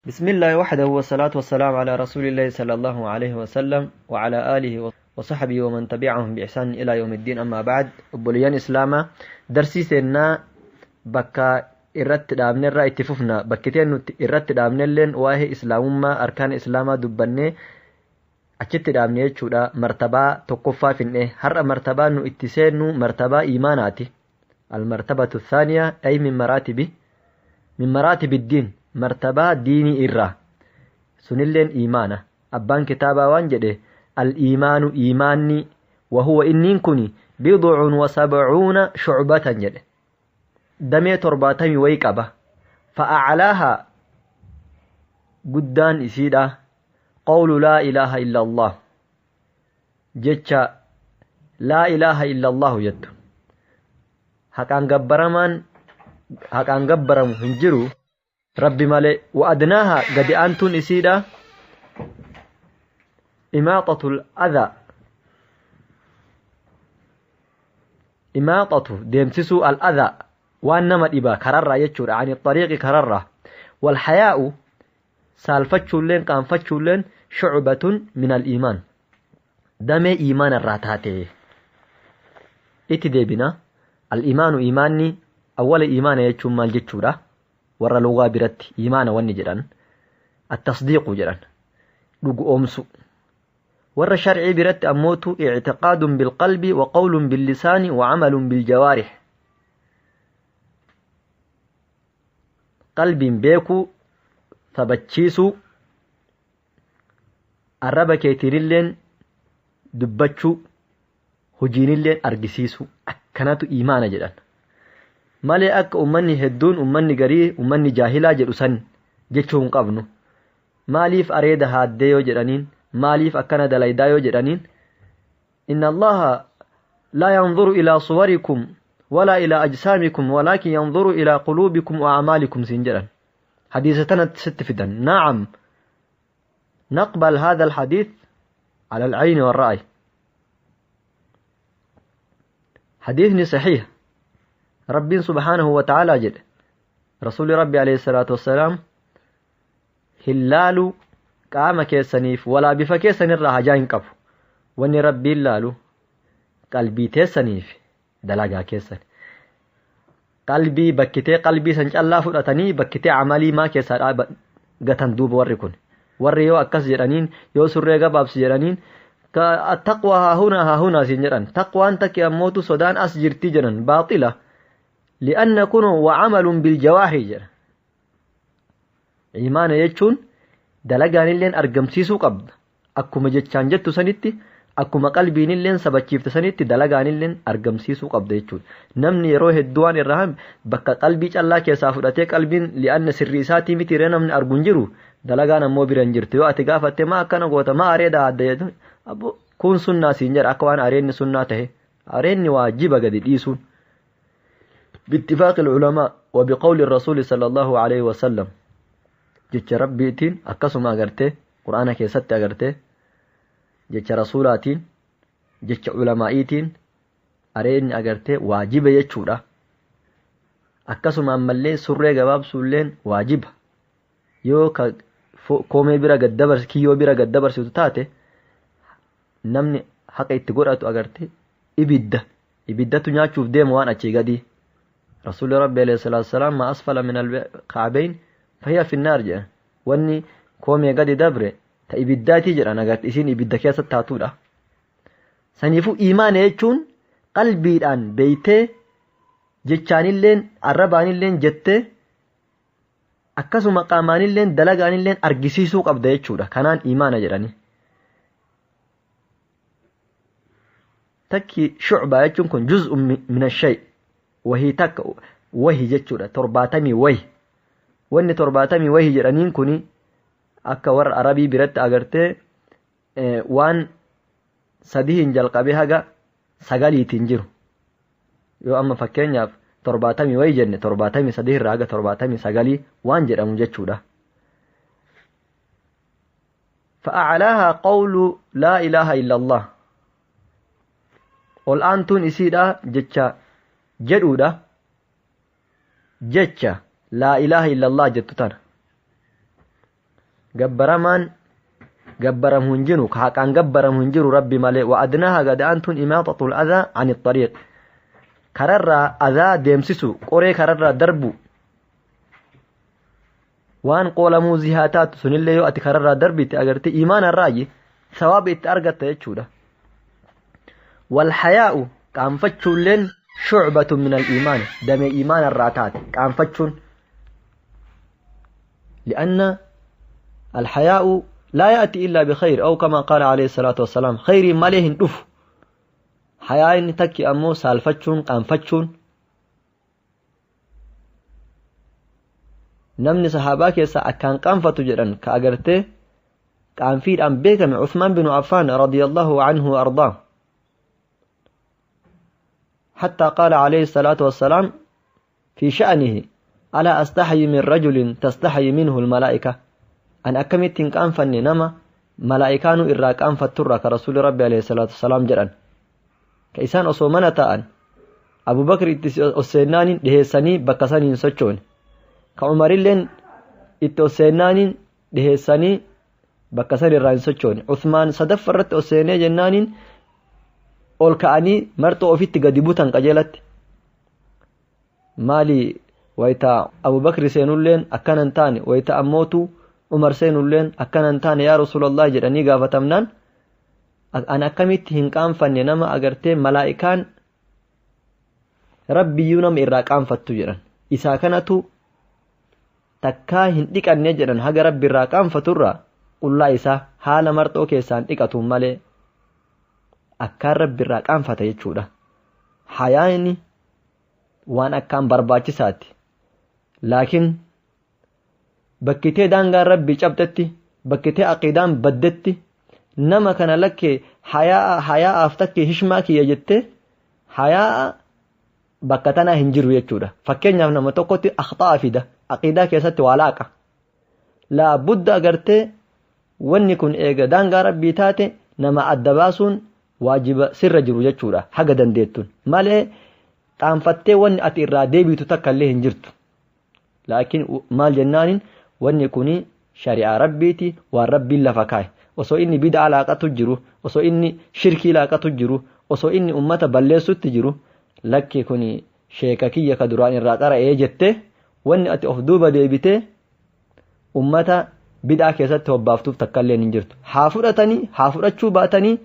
بسم الله وحده والصلاة والسلام على رسول الله صلى الله عليه وسلم وعلى آله وصحبه ومن تبعهم بإحسان إلى يوم الدين. أما بعد، obboleeyyan islaamaa, darsii seennaa bakka irratti dhaabne irraa itti fufna. Bakkiteen nuti irratti dhaabnelleen waa'ee islaamummaa, arkaan islaamaa dubbannee achitti dhaabne jechuudha. Martabaa tokkoffaa finne. Har'a martabaa nu itti seennu martabaa iimaanaati. المرتبة الثانية، أي من مراتب الدين، martabaa diinii irraa sunilleen iimaana. Abbaan kitaabaa waan jedhe: الإيمان iimaanni، وهو inniin kun بضع وسبعون شعبة jedhe, damee 70 wayi qaba. فأعلاها guddaan isiidha قول لا إله إلا الله, jecha لا إله إلا الله jettu, haqaan gabbaramaan haqaan gabbaramu hin jiru Rabbi malee. وأدناها gadi aantuun isiidha إماطة الأذى, إماطة deemsisuu, الأذى waan nama dhiba kararraa jechuudha, عن الطريق kararraa. والحياء saalfachuulleen qaanfachuulleen شعبة من الإيمان, damee iimaana irraa taate. Itti deebina. الإيمان iimaanni awwala iimaana jechuun maal jechuudha? Warra lugaa biratti iimaana wanni jedhan التصديق jedhan, dhugu oomsu. Warra sharcii biratti ammootu اعتقاد بالقلب وقول باللسان وعمل بالجوارح. Qalbiin beekuu, sabachiisuu, arraba keetiinilleen dubbachuu, hojiinilleen argisiisuu, akkanatu iimaana jedhan malee akka ummanni hedduun, ummanni garii, ummanni jaahilaa jedhu san jechuu hin qabnu. Maaliif areeda haaddee yoo jedhaniin, maaliif akkana dalaydaa yoo jedhaniin, إن الله لا ينظر إلى صوركم ولا إلى أجسامكم ولكن ينظر إلى قلوبكم وأعمالكم siin jedhan. Hadiisa tanatti sitti fidan. نعم، نقبل هذا الحديث على العين والرأي. حديثني صحيح. ربي سبحانه وتعالى jedhe, رسول ربي عليه الصلاة والسلام hin laalu qaama keessaniif walaa bifa keessanirraa hajaa hin qabu. Wanni Rabbiin laalu qalbii teessaniif dalagaa keessan. Qalbii bakkitee qalbii san callaa fudhatanii bakkitee amalii maa keessaa dhaaba gatan. Duuba warri kun, warri yoo akkas jedhaniin, yoo surree gabaabsi jedhaniin, taqwa هاهنا هاهنا siin jedhan, taqwaan takki ammootu sodaan as jirti jedhan. باطلة, لأن kun وعمل بالجوارح jedha. Imaana jechuun dalagaanilleen argamsiisuu qabda. Akkuma jechaan jettu sanitti, akkuma qalbiinilleen sabachiifte sanitti, dalagaanilleen argamsiisuu qabda jechuudha. Namni yeroo hedduu waan irraa bakka qalbii callaa keessaa fudhatee, qalbiin li'anna sirrii isaatii miti ree, namni argu hin jiru, dalagaan ammoo bira hin jirtu. Yoo ati gaafatte, maa akkana goota, maa areeda adda jedhu, abbo kun sunnaa siin jedha, akka waan areenni sunnaa tahe. Areenni waajiba gadi dhiisuun باتفاق العلماء وبقول الرسول صلى الله عليه وسلم. Jecha Rabbiitiin akkasuma agartee, Qur'aana keessatti agartee, jecha rasuulaatiin, jecha ulamaa'iitiin areenni agartee waajiba jechuudha. Akkasuma ammallee surree gabaabsuulleen waajiba. Yoo ka koomee bira gaddabars, kiyyoo bira gaddabarsitu taate, namni haqa itti godhatu agartee ibidda ibiddatu nyaachuuf deema waan achii gadii. Rasuulli Rabbi عليه الصلاة والسلام ما أسفل من الكعبين فهي في النار jedhan. Wanni koomee gadi dabre ta ibiddaatii jedhan, agarte isiin ibidda keessa taatuudha. Saniifuu iimaana jechuun qalbiidhaan beeytee, jechaanilleen arrabaanilleen jettee, akkasuma qaamaanilleen dalagaanilleen argisiisuu qabda jechuudha. Kanaan iimaana jedhani. Takki شعبة jechuun kun جزء من الشيء, wahii takka wahi jechuudha. 70 wahi, wanni 70 wahi jedhaniin kuni akka warra Arabii biratti agartee waan sadihin jalqabee haga sagaliitiin jiru. Yoo amma fakkeenyaaf 70 wahi jenne, 73 irraa haga 79 waan jedhamu jechuudha. فأعلاها قول لا إله إلا الله, ol aantuun isiidha jecha jedhuudha, jecha لا إله إلا الله jettu tana. Gabbaramaan gabbaramu hin jiru, ka haqaan gabbaramu hin jiru Rabbi malee. Wa adnaaha gad-aantuun imaatatul adhaa ani xariiq, kararraa adhaa deemsisu, qoree kararraa darbu, waan qoola muuzii haa taatu sunillee yoo ati kararraa darbite agartee iimaanarraayi sawaaba itti argatta jechuudha. Walhayaa'u qaanfachuulleen shucbatun min al-iimaan, damee iimaanarraa taate qaanfachuun. لأن الحياء لا يأتي إلا بخير أو كما قال عليه الصلاة والسلام خير ما ليه دف حياء تكي أمو سالفتشون قانفتشون. Namni sahaabaa keessa akkaan qaanfatu jedhan ka agartee qaanfiidhaan beekame Uthmaan binu Affaan radiyallahu anhu wa ardaa. حتى قال عليه الصلاة والسلام في شأنه ألا أستحي من رجل تستحي منه الملائكة، أن أكمت قانفني نما ملائكان إرا قانفتر كرسول ربي عليه الصلاة والسلام جران كإسان أصومنا تاءن أبو بكر أسينان دهيساني بكساني سچون، كعمر لين اتوسينان دهيساني بكساني ران سچون، عثمان صدفرت أسيني جنان ol ka'anii marxoo ofitti gadi butan qajeelatti. Maali wayita Abubakri seenulleen akkana hin taane, wayita ammootu Umar seenulleen akkana hin taane yaa Rasuulallah jedhanii gaafatamnaan an akkamitti hin qaanfanne nama agartee malaa'ikaan rabbiyyuu nama irraa qaanfattu jedhan. Isaa kanatu takkaa hin dhiqanne jedhan haga rabbi irraa qaanfaturraa qullaa isaa haala marxoo keessaan dhiqatu malee akkaan rabbi irraa qaanfata jechuudha. Hayaani waan akkaan barbaachisaati. Laakiin bakkitee daangaan rabbii cabxetti, bakkitee aqiidaan baddetti, nama kana lakkee hayaa'aaf takkee hishmaa kiyya jettee hayaa'a bakka tanaa hin jiru jechuudha. Fakkeenyaaf nama tokkotti akhxaa fida, aqiidaa keessatti waa laaqa. Laabudda agartee wanni kun eega daangaa rabbii taate nama adda baasuun waajiba sirra jiru jechuudha haga dandeettuun malee qaanfattee wanni ati irraa deebitu takka illee hin jirtu. Laakiin maal jennaaniin wanni kuni shari'aa rabbiiti, waan rabbiin lafa kaa'e. Osoo inni bid'aa laaqatu jiru, osoo inni shirkii laaqatu jiru, osoo inni ummata balleessutti jiru, lakki kuni sheeka kiyya ka duraan irraa qara'ee jettee wanni ati of duuba deebitee ummata bid'aa keessatti hobbaaftuuf takka illee hin jirtu. Haa fudhatanii, haa fudhachuu baatanii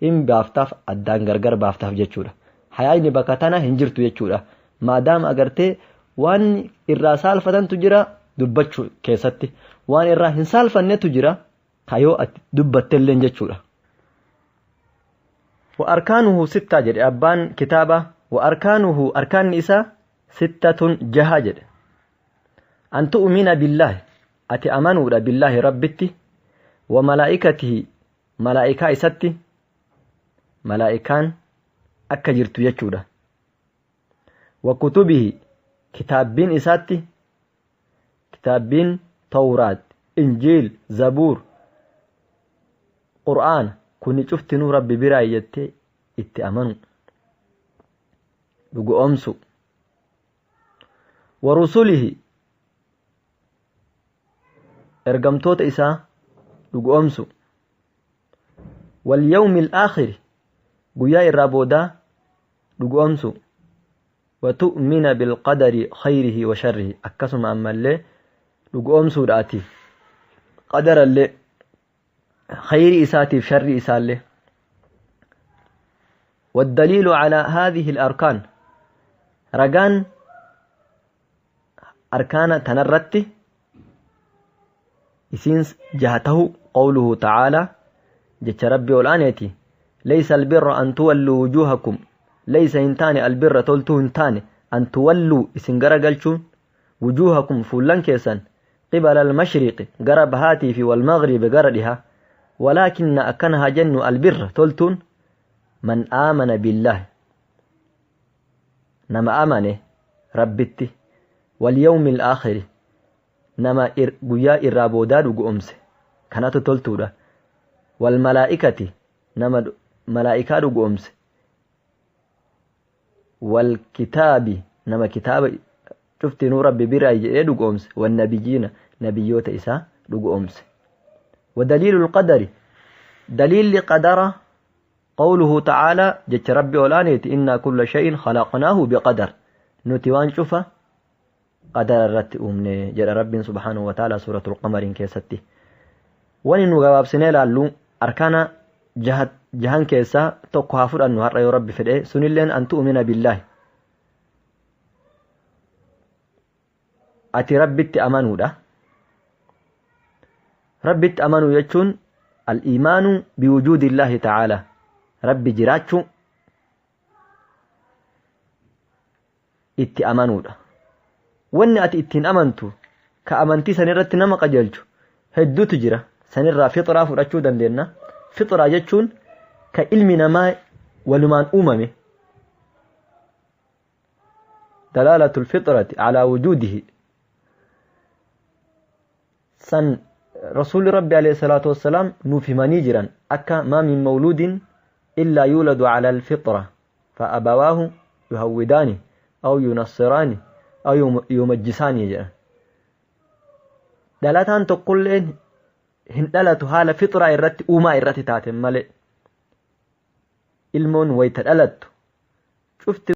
hin baaftaaf, addaan gargar baaftaaf jechuudha. Hayaayni bakka tana hin jirtu jechuudha. Maadaama agartee waan irraa saalfatantu jira dubbachuu keessatti, waan irraa hin saalfannetu jira kayoo ati dubbattelleen jechuudha. Wa arkaanuhu sitta jedhe abbaan kitaaba. Wa arkaanuhu arkaanni isaa sittatun jaha jedhe. An tu'mina billaahi, ati amanuudha billaahi rabbitti, wa malaa'ikatihi malaa'ikaa isatti, malaa'ikaan akka jirtu jechuudha. Wa kutubihi kitaabbiin isaatti, kitaabbiin Tawraat, Injiil, Zabuur, Qur'aana kuni cuftinuu rabbi biraa jettee itti amanu dhugoomsu. Wa rusulihi ergamtoota isaa dhugoomsu. Wal yawmil aakhiri guyyaa irraa boodaa dhugoomsu. Wa tu'mina bilqadari khayrihi wa sharrihi akkasuma ammallee dhugoomsuudhaati qadarallee khayrii isaatiif sharrii isaallee. والدليل على هذه الأركان رجان أركان تنرت إسينس جهته قوله تعالى جت ربي والآنيتي ليس البر أن تولوا وجوهكم، ليس هنتاني البر تولتو هنتاني أن تولوا إسن غرقلشون وجوهكم فلان كيسان قبل المشرق غرب هاتي في والمغرب غردها، ولكن أكنها جن البر تولتون من آمن بالله نما آمنه ربتي واليوم الآخر نما قيا إرابوداد وقأمسه كانت تولتودا، والملائكة نما ملائكة وقأمسه، والكتاب نما كتاب شفت نور ربي برأي يدو قومس، والنبيين نبيوت إسا Dhugoomse. ودليل القدر، دليل قدر، قوله تعالى، جت ربي أولانيت: إنا كل شيء خلقناه بقدر، nuti waan cufa qadara irratti uumne jedha Rabbiin سبحانه وتعالى سورة القمر keessatti. Wani nu gabaabsinee ilaallu arkaana jahan keessaa tokko haa fudhannu har'a yoo Rabbi fedhe. Sunilleen أن تؤمن بالله, ati Rabbitti amanuudha. Rabbitti amanuu jechuun الإيمان بوجود الله تعالى, Rabbi jiraachuu itti amanuudha. Wanni ati ittiin amantu ka amantii sanirratti nama qajeelchu hedduutu jira. Sanirraa fixraa fudhachuu dandeenya. Fixraa jechuun ka ilmi namaa walumaan uumame, دلالة الفطرة على وجوده. San Rasuulli Rabbi عليه الصلاة والسلام nuuf himanii jiran akka ما من مولود إلا يولد على الفطرة فأبواه يهودانه أو ينصرانه أو يمجسانه jedhan. Dhalataan tokkolleen hin dhalatu haala fixraa irratti uumaa irratti taaten malee. Ilmoon wayta dhalattu cufti